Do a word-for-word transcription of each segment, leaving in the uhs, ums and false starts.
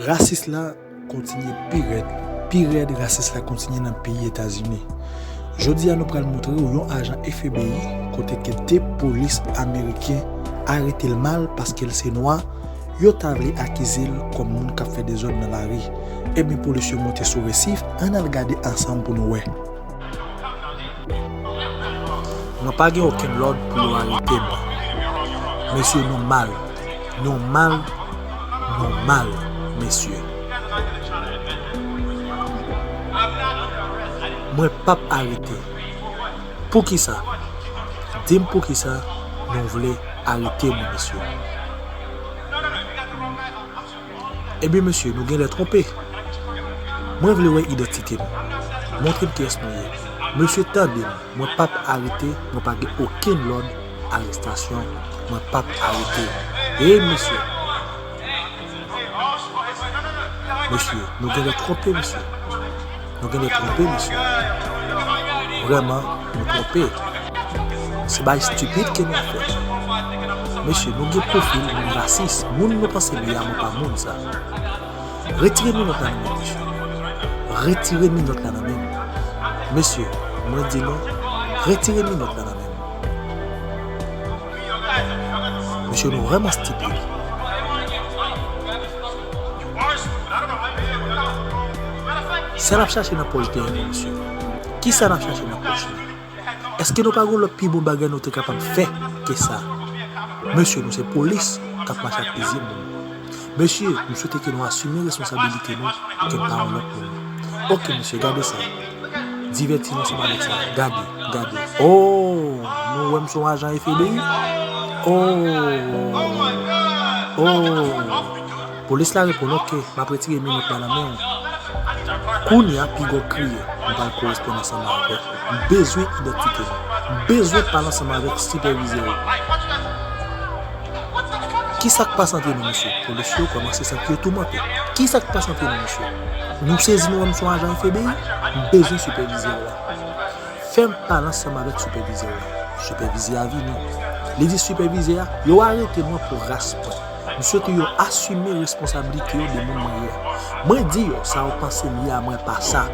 Rasis la kontinye pi rèd. Pi rèd, rasis la kontinye nan peyi Etazini. Jodi a, nou pral montre w yon ajan F B I kote ke de polis ameriken arete l mal paske l se nwa, yo ta vle akize l kòm moun k ap fè dezòd nan lari. Ebyen, polis yo monte sou resif, ann al gade ansanm pou nou wè. Mwen pa gen okenn lòd pou yo arete mwen. Mesye, nou mal. Nou mal. Nou mal, mesye. Mwen p ap arete. Poukisa? Di m poukisa nou vle arete mwen, mesye. Ebyen, mesye, nou genlè twonpe. Mwen vle wè idantite nou. Montre m kiyès nou ye. Mesye, tande m. Mwen p ap arete, mwen pa gen okenn lòd arestasyon. Mwen p ap arete. Ey, mesye. Mesye, nou genlè twonpe, mesye. Nou genlè twonpe, mesye. Vrèman, nou twonpe. Se bagay stipid ke nou ap fè. Mesye, nou gen pwofil moun rasis. Moun nou panse nou ye a, mwen pa moun sa. Retire minòt la nan men m, mesye. Retire minòt la nan men m. Mesye, mwen di nou, retire minòt la nan men m. Mesye, nou vrèman stipid. Sa n ap chache nan pòch dèyè nou, mesye? Kisa n ap chache nan pòch nou? Èske nou pa gen lòt pi bon bagay nou te kapab fè ke sa? Mesye, nou se polis k ap mache ak plizyè moun. Mesye, m swete ke nou asime responsabilite nou, ke n pa yon lòt moun. Oke, mesye, gade sa. Divèti nou ansanm avèk sa. Gade, gade. Oh, nou wè m se yon ajan F B I? Oh, oh. Polis la reponn, oke, m ap retire minòt la nan men w. Kounye a, piga w kriye, m pral korespond ansanm avèk ou. M bezwen idantite nou. M bezwen pale ansanm avèk sipèvizè ou. Kisa k pase antre nou, mesye? Polis yo kòmanse santi yo toumante. Kisa k pase antre nou, mesye? Nou sezi, nou wè m se yon ajan F B I? M bezwen sipèvizè w la. Fè m pale ansanm avèk sipèvizè w la. Sipèvizè a vini. Li di sipèvizè a, yo arete mwen pou ras mwen. M swete yo asime responsabilite yo de moun mwen ye a. Mwen di yo sa yo panse m ye a, mwen pa sa.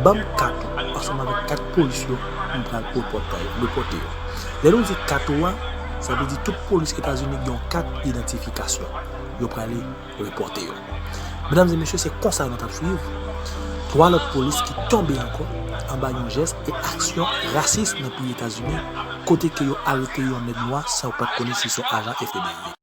Ban m kat ou ansanm avèk kat polis yo, m pral depòte yo. Lè nou di kat ou a, sa vle di tout polis Etazini gen yon kat idantifikasyon. Yo prale depòte yo. Medam e mesye, se konsa nou t ap swiv twa lòt polis ki tonbe ankò anba yon jès e aksyon rasis nan peyi Etazini, kote ke yo arete yon nèg nwa san yo pa t konnen si se yon ajan F B I.